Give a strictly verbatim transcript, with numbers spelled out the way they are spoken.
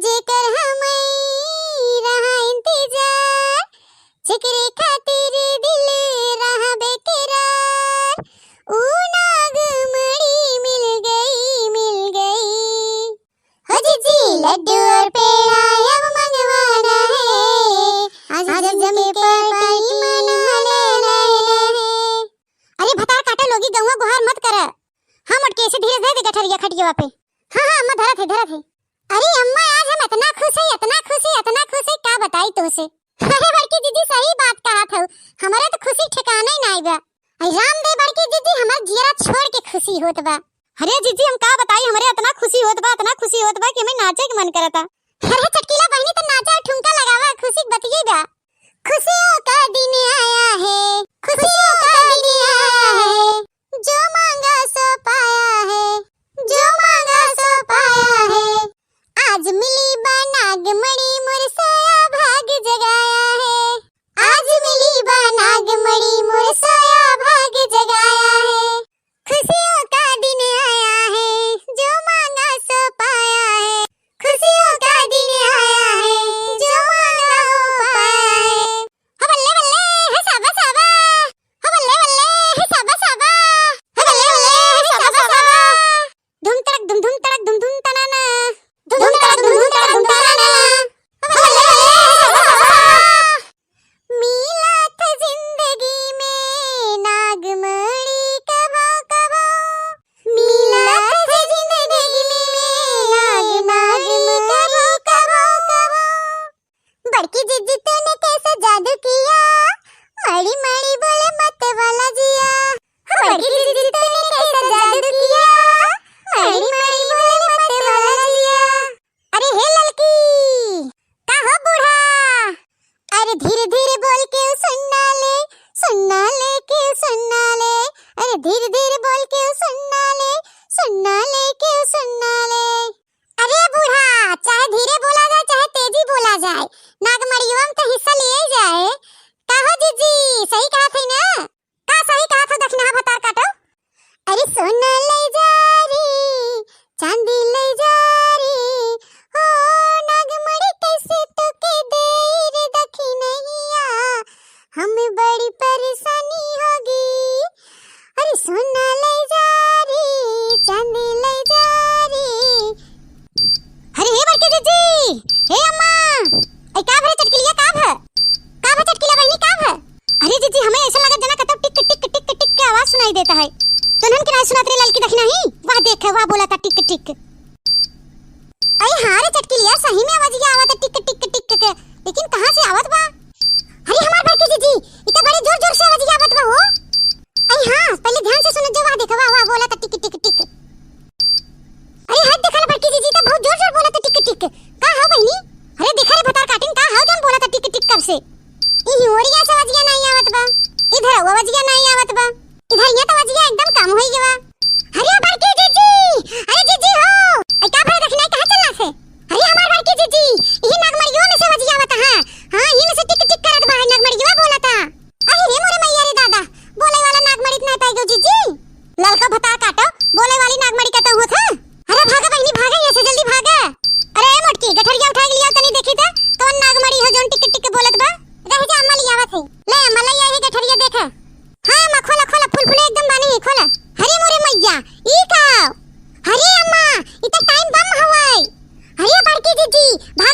जेकर हमई रहा इंतजार, जेकरे खातिर दिल रहा बेकरार, ऊ नागमणि मिल गई, मिल गई। हो जीजी, लड्डू और पेड़ा अब मंगवाना है, आज जम के पार्टी मनाना है। अरे भतार काटे लोगी, गौवा गुहार मत कर। हाँ मोटकी, ऐसे धीरे धरे दे गठरिया खटियावा पे। हाँ, हाँ, अम्मा धरत है, धरत है। अरे अम्मा, आज हम इतना खुश है, इतना खुश है, इतना खुश है, का बताई तोसे। अरे बड़की जीजी, सही बात कहत हऊ, हमरे तो खुशी ठिकाने ही नाई बा। अरे राम दे बड़की जीजी, हमार जियरा छोड़ के खुशी होत बा। अरे जीजी, हम का बताई, हमरे इतना खुशी होत बा, इतना खुशी होत बा कि हमें नाचे के मन करता। अरे चटकीला बहिनी, तो नाचा, ठुमका लगावा, खुशी के बतिये बा। खुशियों का दिन आया है, खुशियों का दिन आया है, जो मांगा सो पाया है, जो मांगा सो पाया है। आज मिली बा नागमणि मोर सोया भाग जगाया है, आज मिली बा नागमणि मोर सोया भाग जगाया है। खुशियों का दिन आया है, जो मांगा सो पाया है, खुशियों का दिन आया है, जो मांगा हो पाया है। हो बल्ले बल्ले, हे साबा साबा। हो बल्ले बल्ले, हे साबा साबा। हो बल्ले बल्ले, हे साबा साबा। धुम तड़क धुम, धुम तड़क धुम, धुम तनाना। धुम तड़क धुम, धुम तड़क धुम तनाना। हो बल्ले बल्ले, हे साबा साबा। मिला था जिंदगी में नागमणि कबो कबो। मिला था जिंदगी में नाग, नाग कबो कबो। बड़की जीजी तूने कैसा जादू किया, मड़ी मड़ी बोले मत वाला जिया। बड़की जीजी तूने कैसा जादू किया, मड़ी मड़ी बोले मत वाला जिया। अरे हे ललकी, का हो बूढ़ा? अरे धीरे धीरे बोल के ऊ सुन्ना ले, सुन्ना ले के ऊ सुन्ना ले। अरे धीरे धीरे बोल के ऊ सुन्ना ले, सुन्ना ले के ऊ सुन्ना ले। अरे बूढ़ा, चाहे धीरे बोला जाए, चाहे तेजी बोला जाए, नागमड़ियवा में तो हिस्सा लिए ही जाए। का हो जीजी, सही कहत है ना? का सही कहत हो दखिनहा भतार काटो? अरे सोना ले जा रे, चांदी ले जा रे, हो नागमणि कैसे तोके देई रे दखिनहिया, हमें बड़ी परेशानी होगी। अरे सोना ले जा रे, चांदी ले जा रे। अरे हे बड़की जीजी, हे अम्मा, ऐ का भरे चटकिलिया, का भ-, का भ चटकिला बहिनी, का भ-? अरे जीजी, हमें ऐसा लगत जना कतौ टिक टिक टिक टिक के आवाज सुनाई देता है। तोहन के नाई सुनात रे ललकी दखिनही? वाह देख, वाह बोला था टिक टिक। अरे हाँ रे चटकिलिया, सही में आवाजिया आवत है टिक टिक टिक के, लेकिन कहाँ से आवत बा? अरे हमार बड़की जीजी, ई तो बड़ी जोर जोर से आवाजिया आवत बा हो। अरे हाँ, पहले ध्यान से सुन जो, वाह देख, वाह वाह बोला था टिक टिक टिक। अरे हट देखा ना बड़की जीजी, तो बहुत जोर जोर बोला था टिक टिक। का हो बहिनी? अरे देखा रे भतार काटिन, का हो जौन बोला था टिक टिक कब से? ई हिवरिया से आवाजिया नाई आवत बा, इधर आवाजिया नाई आवत बा, इधर ये तो आवाजिया एकदम कम होई गवा। अरे बड़की जीजी, अरे जीजी हो, ऐ का भरे दखिनही, कहाँ चला थे? अरे हमार बड़की जीजी, ई नागमड़ियवा में से आवाजिया आवत है। हाँ, ई में से टिक टिक करत बा, नागमड़ियवा बोला था। अरे रे मोरे मैया रे दादा, बोले वाला नागमणि नहीं पाई गो जीजी। ललका भतार काटो, बोले वाली नागमणि का तो होत है। अरे भागा बहिनी, भागा यहाँ से, जल्दी भागा। अरे ए मोटकी, गठरिया उठा के लिया तनी देखी त, कौन नागमणि हो जौन टिक टिक बोलत बा? रह जा अम्मा, लियावत है। ले अम्मा, ले आई है गठरिया, देखा। हाँ अम्मा, खोला खोला, फुलफुले एकदम बानी है, खोला। अरे मोरे मैया, ई का? अरे अम्मा, ई तो टाइम बम हवाई। अरे बड़की जीजी, भागा